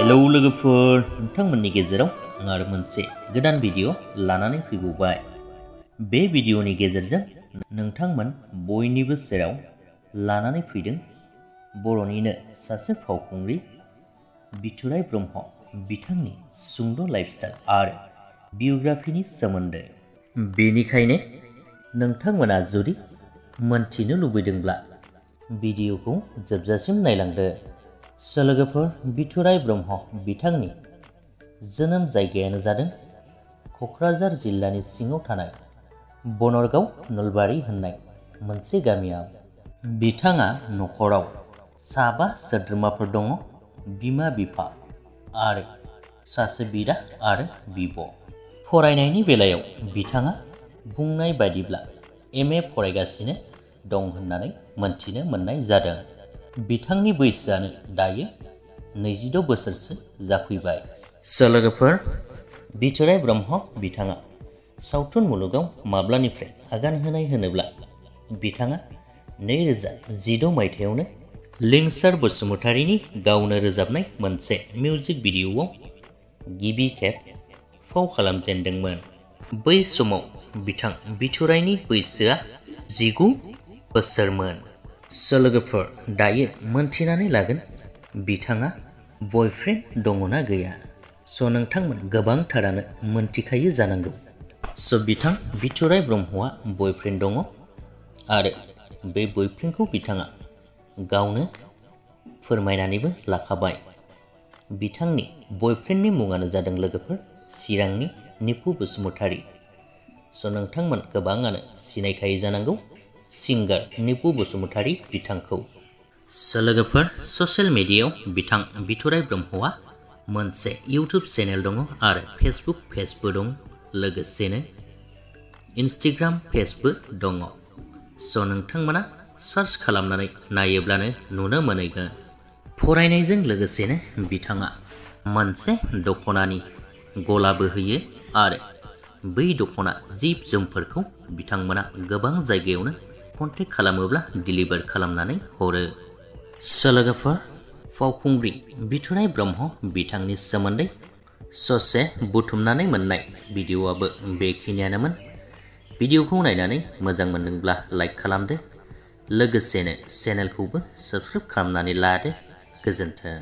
Hello लोगोफोर, नोंथांमोननि गेजेराव आं आरो मोनसे गोदान भिडिअ लानानै फैबावबाय। बे भिडिअनि गेजेरजों नोंथांमोन बयनिबो सेराव लानानै फैदों बर'निनो सासे फावखुंग्रि बिथुराइ ब्रह्म बिथांनि सुंद' लाइफस्टाइल आरो बियोग्राफिनि सोमोन्दै। बेनिखायनो नोंथांमोना जुदि मोनथिनो लुबैदोंब्ला भिडिअखौ जोबजासिम नायलांदो। लोगोफोर, बिथुराइ ब्रह्म बिथांनि जोनोम जायगायानो जादों क'क्राझार जिल्लानि सिङाव थानाय बनरगाव नलबारि होननाय मोनसे गामियाव। बिथाङा न'खराव साबा सोद्रोमाफोर दङ, बिमा बिफा आरो सासे बिदा आरो बिब'। फरायनायनि बेलायाव बिथाङा बुंनाय बायदिब्ला MA फरायगासिनो दं होननानै मोनथिनो मोननाय जादों। बिथांनि बैसोआनो दायो 26 बोसोरसो जाफैबाय। लोगोफोर, बिथुराइ ब्रह्म बिथाङा सावथुन मुलुगाव माब्लानिफ्राय आगान होनाय होनोब्ला बिथाङा 2016 मायथाइयावनो लिंसार बसुमतारीनि गावनो रोजाबनाय मोनसे मिउजिक भिडिअ'आव गिबि खेब फाव खालामजेनदोंमोन। बै समाव बिथां बिथुराइनि बैसोआ 19 बोसोरमोन। लोगोफोर, दायो मोनथिनानै लागोन बिथाङा बयफ्रेन्ड दङना गैया। नोंथांमोन गोबांथारानो मोनथिखायो जानांगौ। बिथां बिथुराइ ब्रह्मआ बयफ्रेन्ड दङ आरो बे बयफ्रेन्डखौ बिथाङा गावनो फोरमायनानैबो लाखाबाय। बिथांनि बयफ्रेन्डनि मुङानो जादों लोगोफोर चिरांनि निपु बसुमतारी। नोंथांमोन गोबाङानो सिनायखायो जानांगौ सिंगार निपु बसुमतारी बिथांखौ। लोगोफोर, ससियेल मिडियायाव बिथां बिथुराइ ब्रह्मआ मोनसे इउटुब चेनेल दङ आरो फेसबुक पेजबो दं, लोगोसेनो इन्स्टाग्राम पेजबो दङ। नोंथांमोना सार्च खालामनानै नायोब्लानो नुनो मोनगोन। फरायनायजों लोगोसेनो बिथाङा मोनसे दख'नानि गलाबो होयो आरो बै दख'ना जिब जोमफोरखौ बिथांमोना गोबां जायगायावनो कन्टेक्ट खालामोब्ला डिलिभार खालामनानै हरो। लोगोफोर, फावखुंग्रि बिथुराइ ब्रह्म बिथांनि सोमोन्दै ससे बुथुमनानै मोननाय भिडिअ'आबो बेखिनियानोमोन। भिडिअ'खौ नायनानै मोजां मोनदोंब्ला लाइक खालामदो, लोगोसेनो चेनेलखौबो साबस्क्राइब खालामनानै लादो। गोजोन्थों।